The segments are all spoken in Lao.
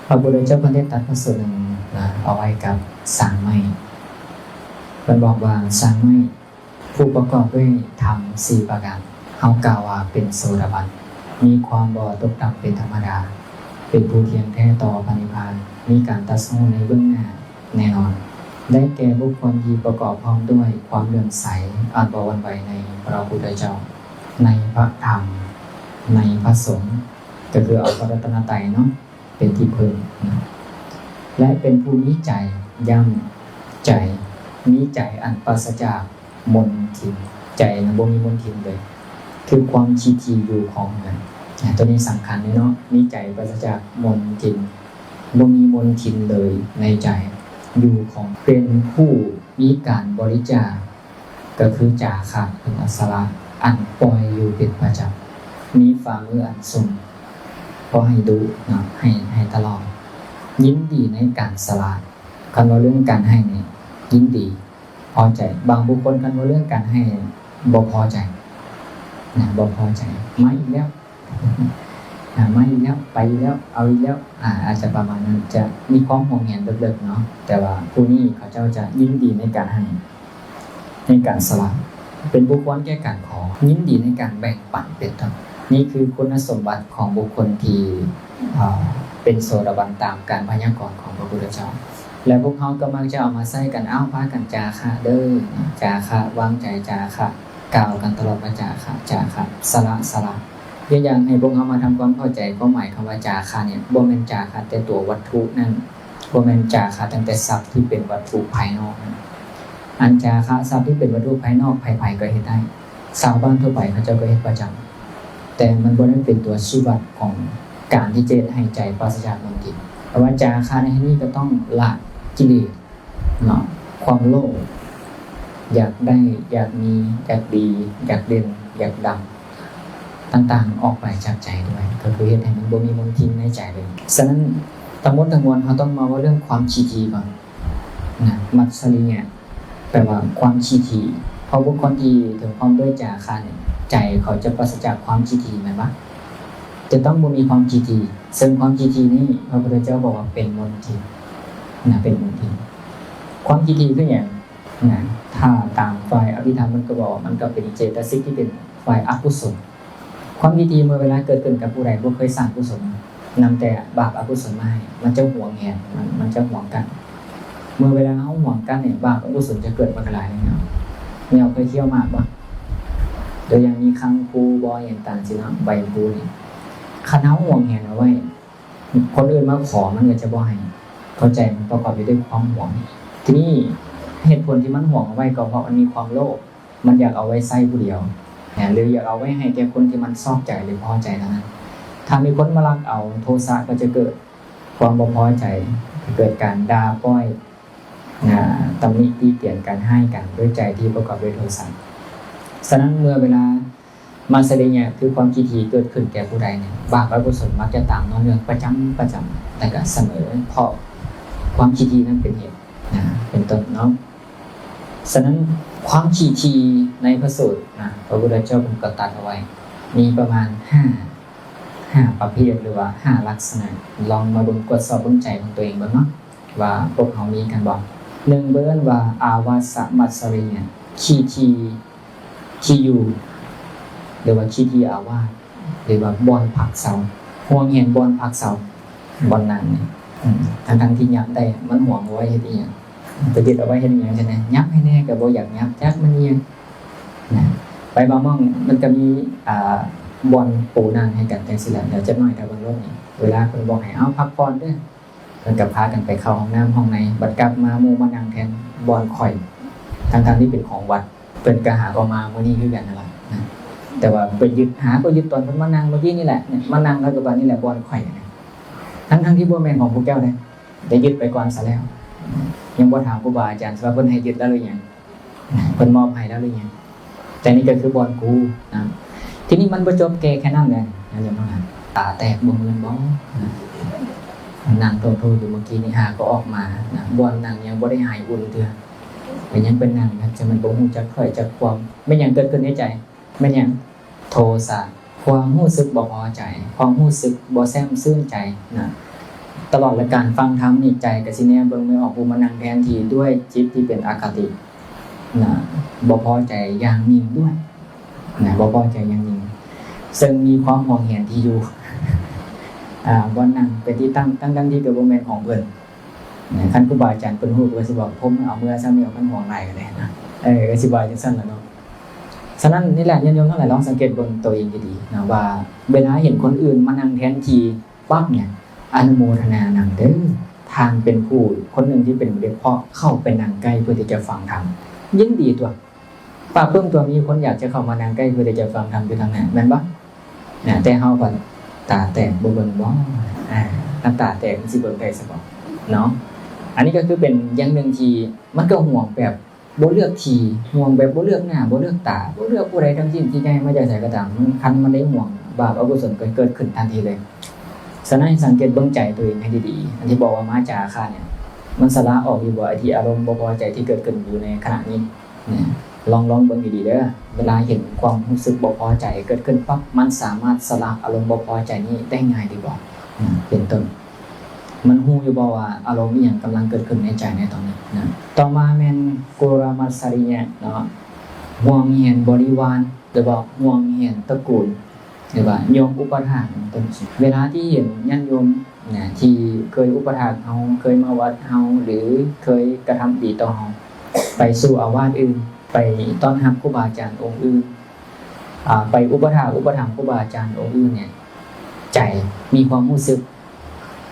ພະພຸດທະເຈົ້າເພິ່ນໄດ້ຕັດພະສູດໜຶ່ງນະ ເອົາໄວ້ກັບຊ່າງໄມ້. ເພິ່ນບອກວ່າ ຊ່າງໄມ້ຜູ້ປະກອບດ້ວຍທຳສີ່ປະການ ເຮົາກ່າວວ່າເປັນໂສດາບັນ, ມີຄວາມບໍ່ຕົກຕ່ຳເປັນທຳມະດາ, ເປັນຜູ້ທ່ຽງແທ້ຕໍ່ພະນິບພານ, ມີການຕັດສະຮູ້ໃນເບື້ອງໜ້າແນ່ນອນ, ໄດ້ແກ່ບຸກຄົນທີ່ປະກອບພ້ອມດ້ວຍຄວາມເຫຼື້ອມໃສ ອັນບໍ່ຫວັ່ນໄຫວໃນພະພຸດທະເຈົ້າ, ໃນພະທຳ, ໃນພະສົງ, ກໍຄືເອົາພະລັດຕະນະໄຕເນາະ ເປັນທີ່ເພິ່ງນະ ແລະ ເປັນຜູ້ມີໃຈ ຢ້ຳ ໃຈ ມີໃຈອັນປາສະຈາກມົນທິນ, ໃຈນະບໍ່ມີມົນທິນເລີຍ ຄືຄວາມທີ່ທີ່ຢູ່ຂອງມັນນະ. ຕົວນີ້ສຳຄັນເນາະ, ມີໃຈປາສະຈາກມົນທິນ, ບໍ່ມີມົນທິນເລີຍໃນໃຈ, ຢູ່ຂອງ ເປັນຜູ້ມີການບໍລິຈາກ ກໍຄືຈາຄະ ເປັນອາສະລະ ອັນປ່ອຍຢູ່ເປັນປະຈຳ, ມີຝ່າມືອັນຊຸ່ມ ບໍ່ໃຫ້ດຸເນາະ ໃຫ້ ໃຫ້ຕະຫຼອດ, ຍິນດີໃນການສະຫຼະ. ຄັນເວົ້າເລື່ອງການໃຫ້ນີ້ ຍິນດີ ພໍໃຈ. ບາງບຸກຄົນຄັນເວົ້າເລື່ອງການໃຫ້ ບໍ່ພໍໃຈນະ, ບໍ່ພໍໃຈ, ມາອີກແລ້ວ ນະ ມາອີກແລ້ວ ໄປອີກແລ້ວ ເອົາອີກແລ້ວ ອາ ອາດຈະປະມານນັ້ນ, ຈະມີຄວາມຫວງແຫນເລິກໆເນາະ, ແຕ່ວ່າຜູ້ນີ້ເຂົາເຈົ້າຈະຍິນດີໃນການໃຫ້ ໃນການສະຫຼະ, ເປັນຜູ້ຄວນແກ່ການຂໍ, ຍິນດີໃນການແບ່ງປັນ ເປັນຕົ້ນ. ນີ້ຄືຄຸນສົມບັດຂອງບຸກຄົນທີ່ ເອີ ເປັນໂສດາບັນຕາມການພະຍາກອນຂອງພະພຸດທະເຈົ້າ. ແລະ ພວກເຮົາກໍມັກຈະເອົາມາໃຊ້ກັນ, ອ້າວ ພາກັນຈາຄະເດີ້, ຈາຄະ ວາງໃຈຈາຄະ, ກ່າວກັນຕະຫຼອດວ່າຈາຄະ ຈາຄະ, ສະຫຼະ ສະຫຼະ. ຍົກຢ່າງໃຫ້ພວກເຮົາມາທຳຄວາມເຂົ້າໃຈຄວາມໝາຍຄຳວ່າຈາຄະນີ້, ບໍ່ແມ່ນຈາຄະແຕ່ຕົວວັດຖຸນັ້ນ, ບໍ່ແມ່ນຈາຄະຕັ້ງແຕ່ຊັບທີ່ເປັນວັດຖຸພາຍນອກນັ້ນ. ອັນຈາຄະຊັບທີ່ເປັນວັດຖຸພາຍນອກ ໃຜໆກໍເຮັດໄດ້, ຊາວບ້ານທົ່ວໄປເຂົາເຈົ້າກໍເຮັດປະຈຳ, ແຕ່ມັນບໍ່ໄດ້ເປັນຕົວຊີ້ວັດຂອງການທີ່ຈະເຮັດໃຫ້ໃຈປາສະຈາກມົນທິນ. ເພາະວ່າຈາຄະໃນທີ່ນີ້ກໍຕ້ອງລະກິເລດເນາະ, ຄວາມໂລບ, ຢາກໄດ້ ຢາກມີ ຢາກດີ ຢາກເດັ່ນ ຢາກດັງ ຕ່າງໆ ອອກໄປຈາກໃຈດ້ວຍ, ກໍຄືເຮັດໃຫ້ມັນບໍ່ມີມົນທິນໃນໃຈເລີຍ. ສະນັ້ນ ທັງໝົດທັງມວນ ເຮົາຕ້ອງມາເວົ້າເລື່ອງຄວາມຂີ້ຖີ່ກ່ອນນະ. ມັດສະລິຍະ ແປວ່າຄວາມຂີ້ຖີ່, ເພາະບຸກຄົນທີ່ເຖິງພ້ອມດ້ວຍຈາຄະນີ້ ໃຈເຂົາຈະປາສະຈາກຄວາມຂີ້ຖີ່ ແມ່ນບໍ່? ຈະຕ້ອງບໍ່ມີຄວາມຂີ້ຖີ່, ເຊິ່ງຄວາມຂີ້ຖີ່ນີ້ ພະພຸດທະເຈົ້າບອກວ່າເປັນມົນທິນນະ, ເປັນມົນທິນ. ຄວາມຂີ້ຖີ່ຄືຫຍັງ? ນະ ຖ້າຕາມຝ່າຍອະພິທຳ ມັນກໍບອກວ່າມັນກໍເປັນເຈຕະສິກທີ່ເປັນຝ່າຍອະກຸສົນ. ຄວາມຂີ້ຖີ່ເມື່ອເວລາເກີດຂຶ້ນກັບຜູ້ໃດບໍ່ເຄີຍສ້າງກຸສົນນຳແຕ່ບາບອະກຸສົນມາໃຫ້ ມັນຈະຫວງແຫນ, ມັນ ມັນຈະຫວງກັນ. ເມື່ອເວລາເຮົາຫວງກັນນີ້ ບາບອະກຸສົນຈະເກີດມັນກໍຫຼາຍເນາະ. ແນວເຄີຍຄຽວໝາກບໍ່? ໂດຍຢ່າງມີຄັງຄູບໍ ຫຍັງຕ່າງຊີ້ເນາະ, ໃບຄູນີ້. ຄັນເຮົາຫວງແຫນເອົາໄວ້ ຄົນອື່ນມາຂໍມັນກໍຈະບໍ່ໃຫ້, ເພາະໃຈມັນປະກອບຢູ່ດ້ວຍຄວາມຫວງ. ທີນີ້ເຫດຜົນທີ່ມັນຫວງເອົາໄວ້ກໍເພາະມັນມີຄວາມໂລບ, ມັນຢາກເອົາໄວ້ໃຊ້ຜູ້ດຽວນະ ຫຼື ຢາກເອົາໄວ້ໃຫ້ແກ່ຄົນທີ່ມັນຊອບໃຈ ຫຼື ພໍໃຈເທົ່ານັ້ນ. ຖ້າມີຄົນມາລັກເອົາ, ໂທສະກໍຈະເກີດ, ຄວາມບໍ່ພໍໃຈ, ເກີດການດ່າປ້ອຍ, ນະ, ຕຳໜິຕິຕຽນກັນ, ຮ້າຍກັນ ດ້ວຍໃຈທີ່ປະກອບດ້ວຍໂທສະ. ສະນັ້ນເມື່ອເວລາ ມັດສະລິຍະ ຄືຄວາມຂີ້ຖີ່ເກີດຂຶ້ນແກ່ຜູ້ໃດນີ້ ບາບອະກຸສົນມັກຈະຕາມເນາະ ເນື່ອງປະຈຳ, ປະຈຳ ແລະ ກະສະເໝີ ເພາະຄວາມຂີ້ຖີ່ນັ້ນເປັນເຫດນະ ເປັນຕົ້ນເນາະ. ສະນັ້ນ ຄວາມຂີ້ຖີ່ໃນພະສູດນະ ພະພຸດທະເຈົ້າເພິ່ນກໍຕັດເອົາໄວ້ ມີປະມານຫ້າ ຫ້າປະເພດ ຫຼືວ່າຫ້າລັກສະນະ. ລອງມາເບິ່ງ ກວດສອບເບິ່ງໃຈຂອງຕົວເອງເບິ່ງເນາະ ວ່າພວກເຮົາມີກັນບໍ່? ໜຶ່ງ ເພິ່ນວ່າ ອາວາສະມັດສະລິຍະ ຂີ້ຖີ່ ທີ່ຢູ່ ຫຼືວ່າທີ່ທີ່ອາວາດ ຫຼືວ່າບ່ອນພັກເຊົາ, ຫວງແຫນບ່ອນພັກເຊົາ, ບ່ອນນັ່ງນີ້. ອືມ ທັງໆທີ່ຫຍັບໄດ້ ມັນຫວງເອົາໄວ້ເຮັດອີ່ຫຍັງ? ໄປຍຶດເອົາໄວ້ເຮັດອີ່ຫຍັງຊັ້ນນະ? ຫຍັບໃຫ້ແດ່ກໍບໍ່ຢາກຫຍັບ, ຈັກມັນອີ່ຫຍັງນະ. ໄປບາງໝ່ອງມັນກໍມີ ອ່າ ບ່ອນປູນັ່ງໃຫ້ກັນຈັ່ງຊີ້ແຫຼະ. ດຽວຈັກໜ້ອຍຖ້າເບິ່ງລົດນີ້ ເວລາເພິ່ນບອກໃຫ້ ເອົາ ພັກຜ່ອນເດີ້ ເພິ່ນກໍພາກັນໄປເຂົ້າຫ້ອງນ້ຳຫ້ອງໃນ, ບັດກັບມາໝູ່ມານັ່ງແທນບ່ອນຂ້ອຍ, ທັງໆທີ່ເປັນຂອງວັດ. ເພິ່ນກໍຫາກໍມາມື້ນີ້ຄືກັນນັ້ນລະນະ, ແຕ່ວ່າໄປຍຶດ, ຫາກໍຍຶດຕອນເພິ່ນມານັ່ງມື້ກີ້ນີ້ແຫຼະ, ມານັ່ງແລ້ວກໍຕອນນີ້ແຫຼະບ່ອນຂ້ອຍນະ, ທັງໆທີ່ບໍ່ແມ່ນຂອງພວກເຈົ້າເດ້, ໄດ້ຍຶດໄປກ່ອນຊະແລ້ວ. ຍັງບໍ່ຖາມຄູບາອາຈານວ່າເພິ່ນໃຫ້ຍຶດແລ້ວຫຼືຍັງ? ເພິ່ນມອບໃຫ້ແລ້ວຫຼືຍັງ? ແຕ່ນີ້ກໍຄືບ່ອນກູນະ. ທີນີ້ມັນບໍ່ຈົບແຄ່ແຄ່ນັ້ນເດ້, ຕາແຕກບໍ່ມື່ນບໍ່? ນັ່ງໂທດໆຢູ່ມື້ກີ້ນີ້ ຫາກໍອອກມານະ, ບ່ອນນັ່ງຍັງບໍ່ໄດ້ຫາຍອຸ່ນເທື່ອ, ກໍຍັງໄປນັ່ງ ຈະແມ່ນບໍ່ຮູ້ຈັກຖ້ອຍຈັກຄວາມ. ແມ່ນຫຍັງເກີດຂຶ້ນໃນໃຈ? ແມ່ນຫຍັງ? ໂທສະ, ຄວາມຮູ້ສຶກບໍ່ພໍໃຈ, ຄວາມຮູ້ສຶກບໍ່ແຊ່ມຊື່ນໃຈນະ. ຕະຫຼອດລາຍການຟັງທຳນີ້ ໃຈກໍຊິແນມເບິ່ງແມ່ອອກຜູ້ມານັ່ງແທນທີ່ດ້ວຍຈິດທີ່ເປັນອະຄະຕິນະ, ບໍ່ພໍໃຈຢ່າງຍິ່ງດ້ວຍນະ, ບໍ່ພໍໃຈຢ່າງຍິ່ງ, ເຊິ່ງມີຄວາມຫວງແຫນທີ່ຢູ່ ອາ ບ່ອນນັ່ງເປັນທີ່ຕັ້ງ ທັງໆທີ່ກໍບໍ່ແມ່ນຂອງເພິ່ນນະ. ຄັນຄູບາອາຈານເພິ່ນຮູ້ ເພິ່ນກໍຊິບອກ ຜົມເອົາເມືອຊະແມ່ວ ຄັນຫວງຫຼາຍກໍໄດ້ນະ, ເອີ ກໍຊິວ່າຈັ່ງຊັ້ນລະເນາະ. ສະນັ້ນນີ້ແຫຼະ ຍາດໂຍມທັງຫຼາຍລອງສັງເກດເບິ່ງໂຕເອງດີໆນະ ວ່າເວລາເຫັນຄົນອື່ນມານັ່ງແທນທີ່ ປັບນີ້ ອະນຸໂມທະນານຳເດີ້ ທ່ານເປັນຜູ້ຄົນໜຶ່ງທີ່ເປັນເດັກເພາະເຂົ້າໄປນັ່ງໃກ້ເພື່ອທີ່ຈະຟັງທຳ ຍິນດີຕົວະ. ປາບປຶ້ມຕົວະ ມີຄົນຢາກຈະເຂົ້າມານັ່ງໃກ້ເພື່ອທີ່ຈະຟັງທຳຢູ່ທາງໜ້າ ແມ່ນບໍ່? ນະ ແຕ່ເຮົາພັດຕາແຕກບໍ່ເບິ່ງບໍ່? ອາ ຄັນຕາແຕກມັນຊິເບິ່ງໄດ້ຊະບໍ່ເນາະ? ອັນນີ້ກໍຄືເປັນຢ່າງໜຶ່ງທີ່ມັນກໍຫວງແບບ ບໍ່ເລືອກທີ່ ຫວງແບບບໍ່ເລືອກໜ້າ ບໍ່ເລືອກຕາ ບໍ່ເລືອກຜູ້ໃດທັງສິ້ນ ທີ່ໃຫຍ່ມາຈາກໃສກໍຕາມ ມັນ ຄັນມັນໄດ້ຫວງ ບາບອະກຸສົນກໍເກີດຂຶ້ນທັນທີເລີຍ. ສະນັ້ນໃຫ້ສັງເກດເບິ່ງໃຈຕົວເອງໃຫ້ດີໆ ອັນທີ່ບອກວ່າມາຈາຄະນີ້ ມັນສະຫຼະອອກຢູ່ບໍ່? ໄອ້ທີ່ອາລົມບໍ່ພໍໃຈທີ່ເກີດຂຶ້ນຢູ່ໃນຂະນະນີ້ນະ ລອງ ລອງເບິ່ງດີໆເດີ້. ເວລາເຫັນຄວາມຮູ້ສຶກບໍ່ພໍໃຈເກີດຂຶ້ນປັບ ມັນສາມາດສະຫຼະອາລົມບໍ່ພໍໃຈນີ້ໄດ້ງ່າຍຫຼືບໍ່? ນະ ເປັນຕົ້ນ. ມັນຮູ້ຢູ່ບໍ່ວ່າອາລົມອີ່ຫຍັງກຳລັງເກີດຂຶ້ນໃນໃຈໃນຕອນນີ້ນະ? ຕໍ່ມາແມ່ນກຸລະມັດສະລິຍະເນາະ, ຫ່ວງແຫນບໍລິວານ ຫຼືວ່າຫ່ວງແຫນຕະກູນ ຫຼືວ່າໂຍມອຸປະຖາກເປັນຕົ້ນ. ເວລາທີ່ເຫັນຍາດໂຍມນະ ທີ່ເຄີຍອຸປະຖາກເຮົາ ເຄີຍມາວັດເຮົາ ຫຼື ເຄີຍກະທຳດີຕໍ່ເຮົາ ໄປສູ່ອາວາດອື່ນ ໄປຕ້ອນຮັບຄູບາອາຈານອົງອື່ນ ອາ ໄປອຸປະຖາກອຸປະຖຳຄູບາອາຈານອົງອື່ນນີ້ ໃຈມີຄວາມຮູ້ສຶກ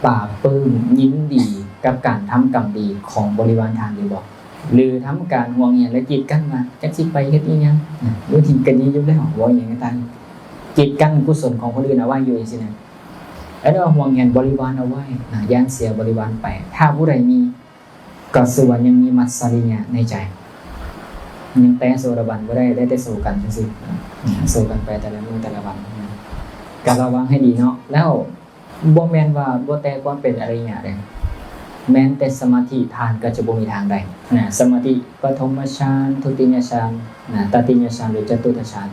ປາບປຶ້ມຍິນດີກັບການທຳກຳດີຂອງບໍລິວານທ່ານຫຼືບໍ່? ຫຼືທຳການຫວງແຫນ ແລະ ກີດກັ້ນວ່າຈັກຊິໄປເຮັດອີ່ຫຍັງນະ, ຢູ່ທີ່ກໍດີຢູ່ແລ້ວ ເວົ້າຫຍັງກໍຕາມ ກີດກັ້ນກຸສົນຂອງຄົນອື່ນເອົາໄວ້ຢູ່ຈັ່ງຊີ້ນະ. ອັນນີ້ວ່າຫວງແຫນບໍລິວານເອົາໄວ້ນະ, ຢ້ານເສຍບໍລິວານໄປ. ຖ້າຜູ້ໃດມີ ກໍຊື່ວ່າຍັງມີມັດສະລິຍະໃນໃຈ, ຍັງແຕະໂສດາບັນບໍ່ໄດ້, ໄດ້ແຕ່ໂສກັນຊື່ໆ, ໂສກັນໄປແຕ່ລະມື້ແຕ່ລະວັນ. ກໍລະວັງໃຫ້ດີເນາະ. ແລ້ວ ບໍ່ແມ່ນວ່າບໍ່ແຕະຄວາມເປັນອະລິຍະເດ້, ແມ່ນແຕ່ສະມາທິທ່ານກໍຈະບໍ່ມີທາງໄດ້ນະ, ສະມາທິປະຖົມມະຊານ ທຸຕິຍະຊານນະ, ຕະຕິຍະຊານ ຫຼື ຈະຕຸດຕະຊານ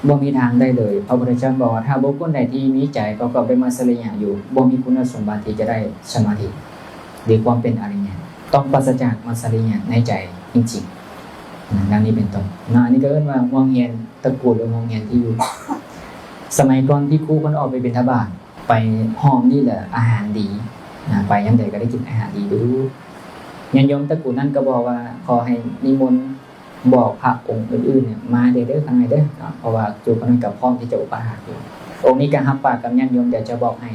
ບໍ່ມີທາງໄດ້ເລີຍ. ພະພຸດທະເຈົ້າບອກວ່າ ຖ້າບຸກຄົນໃດທີ່ມີໃຈປະກອບດ້ວຍມັດສະລິຍະຢູ່ ບໍ່ມີຄຸນສົມບັດທີ່ຈະໄດ້ສະມາທິ ຫຼື ຄວາມເປັນອະລິຍະ, ຕ້ອງປາສະຈາກມັດສະລິຍະໃນໃຈຈິງໆ ນະ, ດັ່ງນີ້ເປັນຕົ້ນນະ. ອັນນີ້ກໍເອີ້ນວ່າຫ່ວງແຫນຕະກູນ ຫຼື ຫ່ວງແຫນທີ່ຢູ່. ສະໄໝກ່ອນພິກຂຸເພິ່ນອອກໄປບິນທະບາດ ໄປຫ້ອມນີ້ແຫຼະ ອາຫານດີນະ, ໄປຍາມໃດກໍໄດ້ກິນອາຫານດີດູ. ຍາດໂຍມຕະກູນນັ້ນກໍບອກວ່າ ຂໍໃຫ້ນິມົນບອກພະອົງອື່ນໆນີ້ມາເດີ້ ຂ້ານ້ອຍເດີ້ເນາະ, ເພາະວ່າຈຸຄົນນັ້ນກໍພ້ອມທີ່ຈະອຸປະຖາກຢູ່. ອົງນີ້ກໍຮັບປາກກັບຍາດໂຍມ ດຽວຈະບອກໃຫ້.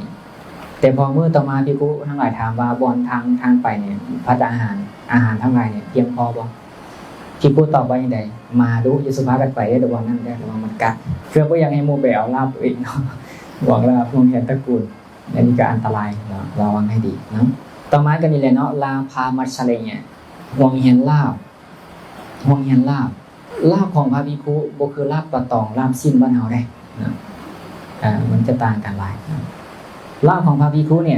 ແຕ່ພໍມື້ຕໍ່ມາພິກຂຸທັງຫຼາຍຖາມວ່າ ບ່ອນທາງ ທາງໄປນີ້ ພັດຕາຫານ ອາຫານທັງຫຼາຍນີ້ພຽງພໍບໍ່? ພິກຂຸຕອບວ່າຈັ່ງໃດ? ມາດູ ຢ່າສຸພາກັນໄປເດີ້ ບ່ອນນັ້ນເດີ້ ລະວັງມັນກັດ. ເພື່ອບໍ່ຢາກໃຫ້ໝູ່ໄປເອົາລາບຕົວເອງເນາະ, ຫວງລາບ ຫວງແຫນຕະກູນ. ອັນນີ້ກໍອັນຕະລາຍເນາະ, ລະວັງໃຫ້ດີເນາະ. ຕໍ່ມາກໍນີ້ແຫຼະເນາະ, ລາພາມັດສະລິຍະ, ຫວງແຫນລາບ. ຫວງແຫນລາບ, ລາບຂອງພະພິກຂຸບໍ່ຄືລາບປະຕອງ ລາບຊີ້ນບ້ານເຮົາເດ້ເນາະ, ເອີ ມັນຈະຕ່າງກັນຫຼາຍເນາະ. ລາບຂອງພະພິກຂຸນີ້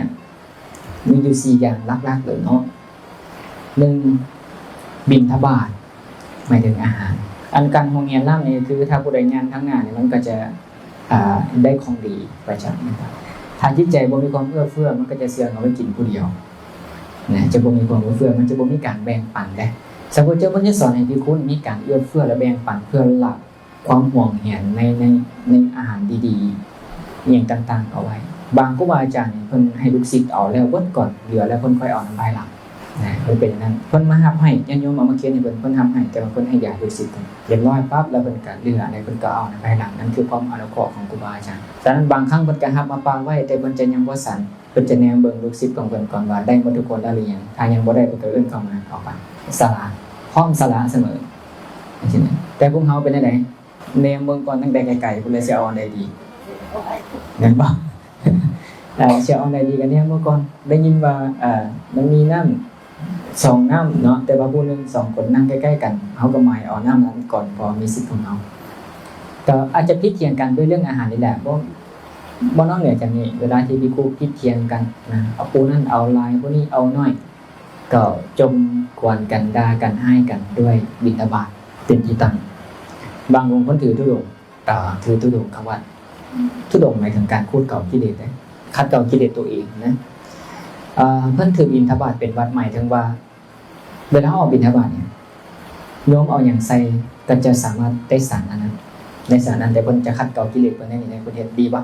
ມີຢູ່ສີ່ຢ່າງຫຼັກໆເລີຍເນາະ. ໜຶ່ງ ບິນທະບາດ ໝາຍເຖິງອາຫານ. ອັນການຫວງແຫນລາບນີ້ ຄືຖ້າຜູ້ໃດຍ່າງທາງໜ້ານີ້ ມັນກໍຈະ ອ່າ ໄດ້ຂອງດີໄປຈາກນັ້ນ. ຖ້າຈິດໃຈບໍ່ມີຄວາມເອື້ອເຟື້ອ ມັນກໍຈະເຊື່ອງເອົາໄວ້ກິນຜູ້ດຽວນະ, ຈະບໍ່ມີຄວາມເອື້ອເຟື້ອ, ມັນຈະບໍ່ມີການແບ່ງປັນເດ້. ສະພຸດເຈົ້າເພິ່ນຈະສອນໃຫ້ພິກຂຸມີການເອື້ອເຟື້ອ ແລະ ແບ່ງປັນເພື່ອລະ ຄວາມຫວງແຫນໃນ ໃນ ໃນອາຫານດີໆ ອີ່ຫຍັງຕ່າງໆ ເອົາໄວ້. ບາງຄູບາອາຈານນີ້ ເພິ່ນໃຫ້ລູກສິດເອົາແລ້ວເບິດກ່ອນ, ເຫຼືອແລ້ວເພິ່ນຄ່ອຍເອົານຳພາຍຫຼັງນະ, ເພິ່ນເປັນຢ່າງນັ້ນ. ເພິ່ນມາຮັບໃຫ້ ຍາດໂຍມເອົາມາເຄນໃຫ້ເພິ່ນ, ເພິ່ນຮັບໃຫ້, ແຕ່ວ່າເພິ່ນໃຫ້ຢາລູກສິດເພິ່ນ ຮຽບຮ້ອຍປັບ ແລ້ວເພິ່ນກໍເຫຼືອ ແລ້ວເພິ່ນກໍເອົານຳພາຍຫຼັງ. ນັ້ນຄືຄວາມອະນຸເຄາະຂອງຄູບາອາຈານ. ສະນັ້ນ ບາງຄັ້ງເພິ່ນກໍຮັບມາປະໄວ້, ແຕ່ເພິ່ນຈະຍັງບໍ່ສັນ. ເພິ່ນຈະແນມເບິ່ງລູກສິດຂອງເພິ່ນກ່ອນວ່າ ໄດ້ໝົດທຸກຄົນແລ້ວຫຼືຍັງ? ຖ້າຍັງບໍ່ໄດ້ ເພິ່ນກໍເອີ້ນເຂົ້າມາເອົາໄປ. ສະຫຼະ ພ້ອມສະຫຼະສະເໝີ ຈັ່ງຊີ້ນະ. ແຕ່ພວກເຮົາເປັນຈັ່ງໃດ? ແນມເບິ່ງກ່ອນຕັ້ງແຕ່ໄກໆ ພຸ້ນແຫຼະ ຊິເອົາອັນໃດດີ ແມ່ນບໍ່? ເອີ ຊິເອົາອັນໃດດີ ກໍແນມເບິ່ງກ່ອນ. ໄດ້ຍິນວ່າ ເອີ ມັນມີນ້ຳສອງນ້ຳເນາະ, ແຕ່ວ່າຜູ້ໜຶ່ງສອງຄົນນັ່ງໃກ້ໆກັນ ເຮົາກໍໝາຍເອົານ້ຳນັ້ນກ່ອນ ເພາະວ່າມີສິດຂອງເຮົາ. ກໍອາດຈະຜິດຖຽງກັນດ້ວຍເລື່ອງອາຫານນີ້ແຫຼະ. ບໍ່ ບໍ່ນອກເໜືອຈາກນີ້ ເວລາທີ່ພິກຂຸຜິດຖຽງກັນນະ, ເອົາຜູ້ນັ້ນເອົາຫຼາຍ ຜູ້ນີ້ເອົາໜ້ອຍ ກໍຈົ່ມກວນກັນ ດ່າກັນ ຮ້າຍກັນດ້ວຍບິນທະບາດເປັນທີ່ຕັ້ງ. ບາງອົງເພິ່ນຖືທຸດົງ ເອີ ຖືທຸດົງເຂົ້າວັດ. ທຸດົງໝາຍເຖິງການຂູດເກົາກິເລດເດ້, ຂັດເກົາກິເລດຕົວເອງນະ. ເອີ ເພິ່ນຖືກບິນທະບາດເປັນວັດ ໝາຍເຖິງວ່າ ເວລາເຮົາອອກບິນທະບາດນີ້ ໂຍມເອົາຫຍັງໃສ່ກໍຈະສາມາດໄດ້ສານອັນນັ້ນ ໄດ້ສານອັນນັ້ນ ແຕ່ເພິ່ນຈະຂັດເກົາກິເລດເພິ່ນໃນນີ້ ເພິ່ນເຮັດດີບໍ່?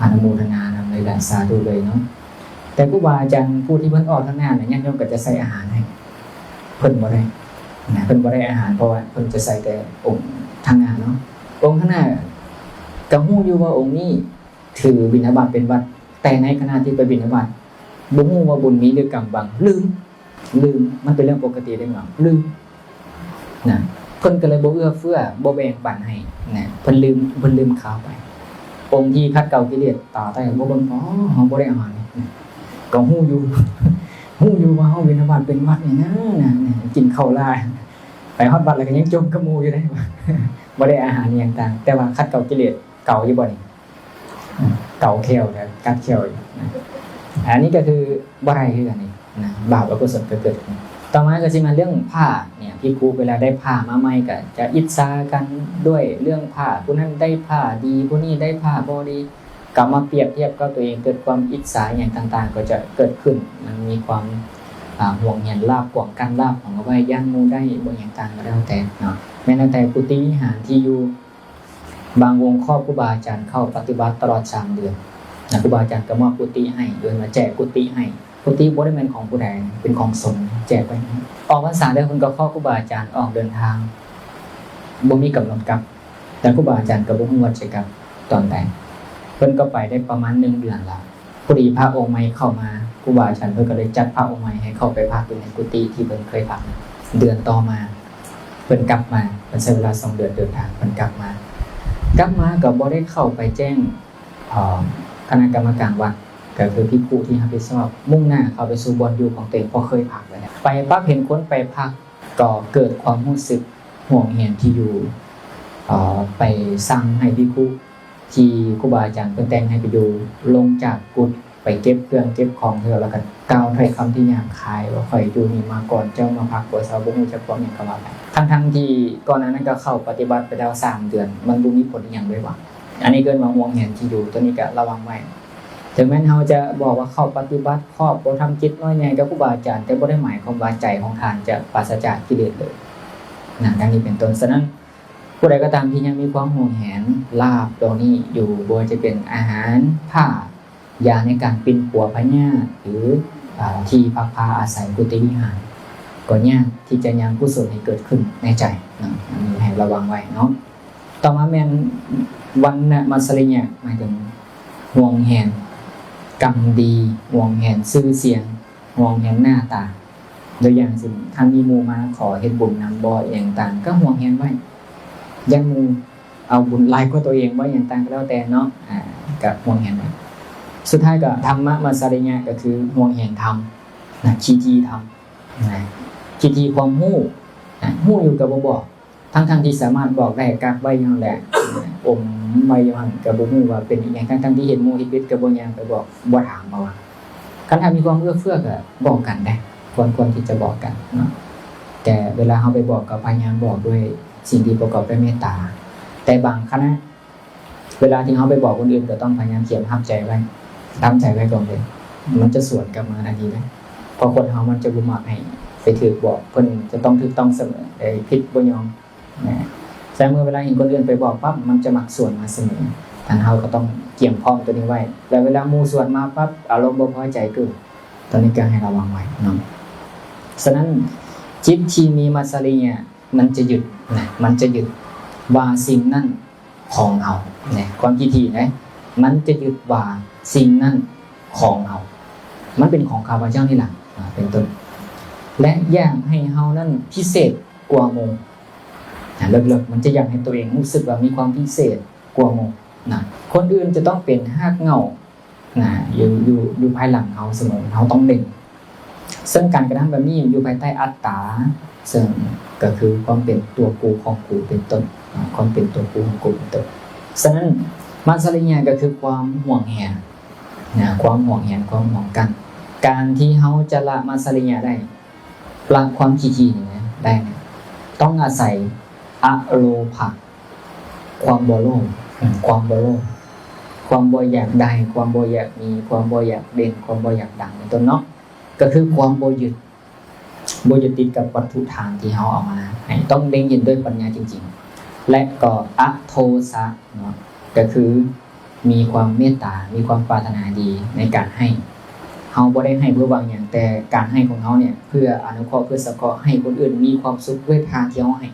ອະນຸໂມທະນານຳເລີຍລະ ສາທຸເລີຍເນາະ. ແຕ່ຄູບາອາຈານຜູ້ທີ່ເພິ່ນອອກທາງໜ້ານະ ຍາດໂຍມກໍຈະໃສ່ອາຫານໃຫ້ ເພິ່ນບໍ່ໄດ້ນະ ເພິ່ນບໍ່ໄດ້ອາຫານ ເພາະວ່າເພິ່ນຈະໃສ່ແຕ່ອົງທາງໜ້າເນາະ. ອົງທາງໜ້າກໍຮູ້ຢູ່ວ່າອົງນີ້ຖືບິນທະບາດເປັນວັດ ແຕ່ໃນຂະນະທີ່ໄປບິນທະບາດ ບໍ່ຮູ້ວ່າບຸນມີຫຼືກຳບັງ ລືມ ລືມ ມັນເປັນເລື່ອງປົກກະຕິເດ້ເນາະ ລືມນະ. ເພິ່ນກໍເລີຍບໍ່ເອື້ອເຟື້ອ ບໍ່ແບ່ງປັນໃຫ້ນະ ເພິ່ນລືມ ເພິ່ນລືມຂ່າວໄປ. ອົງທີ່ຂັດເກົາກິເລດ ຕາແຕ່ບໍ່ເບິ່ງ ອໍ ເຮົາບໍ່ໄດ້ອາຫານນະ ກໍຮູ້ຢູ່ ຮູ້ຢູ່ວ່າເຮົາບິນທະບາດເປັນວັດນີ້ນະ ນະ ນະ ກິນເຂົ້າຫຼາຍ ໄປຮອດວັດແລ້ວກໍຍັງຈົ່ມກັບໝູ່ຢູ່ເດ້ ບໍ່ໄດ້ອາຫານອີ່ຫຍັງຕ່າງ ແຕ່ວ່າຂັດເກົາກິເລດ ເກົາຢູ່ບໍ່ນີ້? ເກົາແຂ້ວ ກັດແຂ້ວຢູ່ນະ. ອັນນີ້ກໍຄືບໍ່ໄດ້ຄືກັນນີ້ນະ ບາບອະກຸສົນກໍເກີດຂຶ້ນ. ຕໍ່ມາກໍຊິມາເລື່ອງຜ້າເນຍ ພິກຂຸເວລາໄດ້ຜ້າມາໃໝ່ກໍຈະອິດສາກັນດ້ວຍເລື່ອງຜ້າ ຜູ້ນັ້ນໄດ້ຜ້າດີ ຜູ້ນີ້ໄດ້ຜ້າບໍ່ດີ ກໍມາປຽບທຽບກັບຕົວເອງ ເກີດຄວາມອິດສາຫຍັງຕ່າງໆ ກໍຈະເກີດຂຶ້ນ. ມັນມີຄວາມ ອ່າ ຫວງຫຽນລາບ ກວາງກັ້ນລາບຂອງເຮົາໄວ້ ຢ້ານໝູ່ໄດ້ບໍ່ຫຍັງຕ່າງກໍແລ້ວແຕ່ເນາະ. ແມ່ນແຕ່ກຸຕິວິຫານທີ່ຢູ່ ບາງອົງຄອບຄູບາອາຈານເຂົ້າປະຕິບັດຕະຫຼອດສາມເດືອນນະ ຄູບາອາຈານກໍມອບກຸຕິໃຫ້ ເອີ້ນວ່າແຈກກຸຕິໃຫ້. ກຸຕິບໍ່ໄດ້ແມ່ນຂອງຜູ້ໃດ ເປັນຂອງສົງ ແຈກໄວ້ໃຫ້. ອອກພັນສາແລ້ວເພິ່ນກໍຄອບຄູບາອາຈານອອກເດີນທາງ ບໍ່ມີກຳນົດກັບ ແຕ່ຄູບາອາຈານກໍບໍ່ຮູ້ວ່າຈະກັບຕອນໃດ ເພິ່ນກໍໄປໄດ້ປະມານໜຶ່ງເດືອນລະ ພໍດີພະອົງໃໝ່ເຂົ້າມາ ຄູບາອາຈານເພິ່ນກໍເລີຍຈັດພະອົງໃໝ່ໃຫ້ເຂົ້າໄປພັກຢູ່ໃນກຸຕິທີ່ເພິ່ນເຄີຍພັກ. ເດືອນຕໍ່ມາເພິ່ນກັບມາ ເພິ່ນໃຊ້ເວລາສອງເດືອນເດີນທາງ ເພິ່ນກັບມາ ກັບມາກໍບໍ່ໄດ້ເຂົ້າໄປແຈ້ງ ເອີ ຄະນະກຳມະການວັດ ກໍຄືພິກຂຸທີ່ຮັບຜິດຊອບ ມຸ່ງໜ້າເຂົ້າໄປສູ່ບ່ອນຢູ່ຂອງຕົວເອງ ເພາະເຄີຍພັກໄວ້ແລ້ວ. ໄປປັບເຫັນຄົນໄປພັກ ກໍເກີດຄວາມຮູ້ສຶກຫວງແຫນທີ່ຢູ່ ເອີ ໄປສັ່ງໃຫ້ພິກຂຸທີ່ຄູບາອາຈານເພິ່ນແຕ່ງໃຫ້ໄປຢູ່ ລົງຈາກກຸດ ໄປເກັບເຄື່ອງເກັບຂອງເທື່ອ ແລ້ວກໍກ່າວຖ້ອຍຄຳທີ່ຫຍາບຄາຍວ່າ ຂ້ອຍຢູ່ນີ້ມາກ່ອນເຈົ້າມາພັກບໍ່ເຊົາ ບໍ່ຮູ້ຈັກຄວາມຫຍັງ ກໍວ່າໄປ. ທັງໆທີ່ກ່ອນໜ້ານັ້ນກໍເຂົ້າປະຕິບັດໄປແລ້ວສາມເດືອນ ມັນບໍ່ມີຜົນອີ່ຫຍັງເລີຍຫວາ. ອັນນີ້ເອີ້ນວ່າຫວງແຫນທີ່ຢູ່ ຕົວນີ້ກໍລະວັງໄວ້. ເຖິງແມ່ນເຮົາຈະບອກວ່າເຂົ້າປະຕິບັດ ຄອບ ບໍ່ທຳຈິດນ້ອຍໃຫຍ່ກັບຄູບາອາຈານ ແຕ່ບໍ່ໄດ້ໝາຍຄວາມວ່າໃຈຂອງທ່ານຈະປາສະຈາກກິເລດເລີຍນະ ດັ່ງນີ້ເປັນຕົ້ນ. ສະນັ້ນ ຜູ້ໃດກໍຕາມທີ່ຍັງມີຄວາມຫວງແຫນລາບດອກນີ້ຢູ່ ບໍ່ວ່າຈະເປັນອາຫານ ຜ້າ ຢາໃນການປິ່ນປົວພະຍາດ ຫຼື ເອີ ທີ່ພັກພາອາໄສ ກຸຕິວິຫານ ກໍຍາກທີ່ຈະຍັງກຸສົນໃຫ້ເກີດຂຶ້ນໃນໃຈເນາະ. ອັນນີ້ໃຫ້ລະວັງໄວ້ເນາະ. ຕໍ່ມາແມ່ນວັນນະມັດສະລິຍະ ໝາຍເຖິງຫວງແຫນກຳດີ ຫວງແຫນຊື່ສຽງ ຫວງແຫນໜ້າຕາ. ຕົວຢ່າງເຊັ່ນ ຖ້າມີໝູ່ມາຂໍເຮັດບຸນນຳບໍ່ ອີ່ຫຍັງຕ່າງ ກໍຫວງແຫນໄວ້ ຢ້ານໝູ່ເອົາບຸນຫຼາຍກວ່າຕົວເອງບໍ່ ອີ່ຫຍັງຕ່າງກໍແລ້ວແຕ່ເນາະ ອາ ກໍຫວງແຫນໄວ້. ສຸດທ້າຍກໍທຳມະມັດສະລິຍະ ກໍຄືຫວງແຫນທຳນະ ທີ່ທີ່ທຳນະ ທີ່ທີ່ຄວາມຮູ້ນະ ຮູ້ຢູ່ກໍບໍ່ບອກ ທັງໆທີ່ສາມາດບອກໄດ້ ກັກໄວ້ຢູ່ຫັ້ນແຫຼະ ອົມໄວ້ຢູ່ຫັ້ນ ກໍບໍ່ຮູ້ວ່າເປັນອີ່ຫຍັງ ທັງໆທີ່ເຫັນໝູ່ເຮັດຜິດກໍບໍ່ຍ່າງໄປບອກ ບໍ່ຖາມ ເພາະວ່າຄັນຖ້າມີຄວາມເອື້ອເຟື້ອກໍບອກກັນໄດ້ ຄວນ ຄວນທີ່ຈະບອກກັນເນາະ. ແຕ່ເວລາເຮົາໄປບອກກໍພະຍາຍາມບອກດ້ວຍສິ່ງທີ່ປະກອບດ້ວຍເມດຕາ. ແຕ່ບາງຄະນະ ເວລາທີ່ເຮົາໄປບອກຄົນອື່ນ ກໍຕ້ອງພະຍາຍາມກຽມຮັບໃຈໄວ້ ທຳໃຈໄວ້ກ່ອນເລີຍ ມັນຈະສວນກັບມາທັນທີເລີຍ ເພາະຄົນເຮົາມັນຈະບໍ່ມັກໃຫ້ໄປຖືກບອກ ເພິ່ນຈະຕ້ອງຖືກຕ້ອງສະເໝີ ໄດ້ຜິດບໍ່ຍອມນະ. ແຕ່ເມື່ອເວລາເຫັນຄົນອື່ນໄປບອກປັບ ມັນຈະມັກສວນມາສະເໝີ ອັນເຮົາກໍຕ້ອງກຽມພ້ອມຕົວນີ້ໄວ້ ແລ້ວເວລາໝູ່ສວນມາປັບ ອາລົມບໍ່ພໍໃຈເກີດ ຕົວນີ້ກໍໃຫ້ລະວັງໄວ້ເນາະ. ສະນັ້ນ ຈິດທີ່ມີມັດສະລິຍະ ມັນຈະຍຶດນະ ມັນຈະຍຶດວ່າສິ່ງນັ້ນຂອງເຮົານະ ຄວາມຄິດທີ່ນະ ມັນຈະຍຶດວ່າສິ່ງນັ້ນຂອງເຮົາ ມັນເປັນຂອງຂ້າພະເຈົ້ານີ້ລະ ອາ ເປັນຕົ້ນ ແລະ ຢາກໃຫ້ເຮົານັ້ນພິເສດກວ່າໝູ່ນະ ເລິກໆ ມັນຈະຢາກໃຫ້ຕົວເອງຮູ້ສຶກວ່າມີຄວາມພິເສດກວ່າໝູ່ນະ. ຄົນອື່ນຈະຕ້ອງເປັນຮາກເຫງົ້າ ນະ ຢູ່ ຢູ່ ຢູ່ພາຍຫຼັງເຮົາສະເໝີ ເຮົາຕ້ອງເດັ່ນ ເຊິ່ງການກະທຳແບບນີ້ຢູ່ພາຍໃຕ້ອັດຕາ ເຊິ່ງກໍຄືຄວາມເປັນຕົວກູຂອງກູເປັນຕົ້ນ ຄວາມເປັນຕົວກູຂອງກູເປັນຕົ້ນ. ສະນັ້ນ ມັດສະລິຍະກໍຄືຄວາມຫວງແຫນນະ ຄວາມຫວງແຫນ ຄວາມຫວງກັນ. ການທີ່ເຮົາຈະລະມັດສະລິຍະໄດ້ ລະຄວາມຂີ້ຖີ່ນີ້ນະ ໄດ້ນະ ຕ້ອງອາໄສອະໂລພະ ຄວາມບໍ່ໂລບ ເອີ ຄວາມບໍ່ໂລບ ຄ ຄວາມບໍ່ຢາກໄດ້ ຄວາມບໍ່ຢາກມີ ຄວາມບໍ່ຢາກເດັ່ນ ຄວາມບໍ່ຢາກດັງ ເປັນຕົ້ນເນາະ ກໍຄືຄວາມບໍ່ຍຶດ ບໍ່ຍຶດຕິດກັບວັດຖຸທານທີ່ເຮົາເອົາມາໃຫ້ ຕ້ອງເລັງເຫັນດ້ວຍປັນຍາຈິງໆ ແລະກໍອະໂທສະເນາະ ກໍຄືມີຄວາມເມດຕາ ມີຄວາມປາດຖະໜາດີໃນການໃຫ້ ເຮົາບໍ່ໄດ້ໃຫ້ເພື່ອຫວັງຫຍັງ ແຕ່ການໃຫ້ຂອງເຮົາເນຍ ເພື່ອອະນຸເຄາະ ເພື່ອສັງເຄາະໃຫ້ຄົນອື່ນມີຄວາມສຸກດ້ວຍທານທີ່ເຮົາໃຫ້.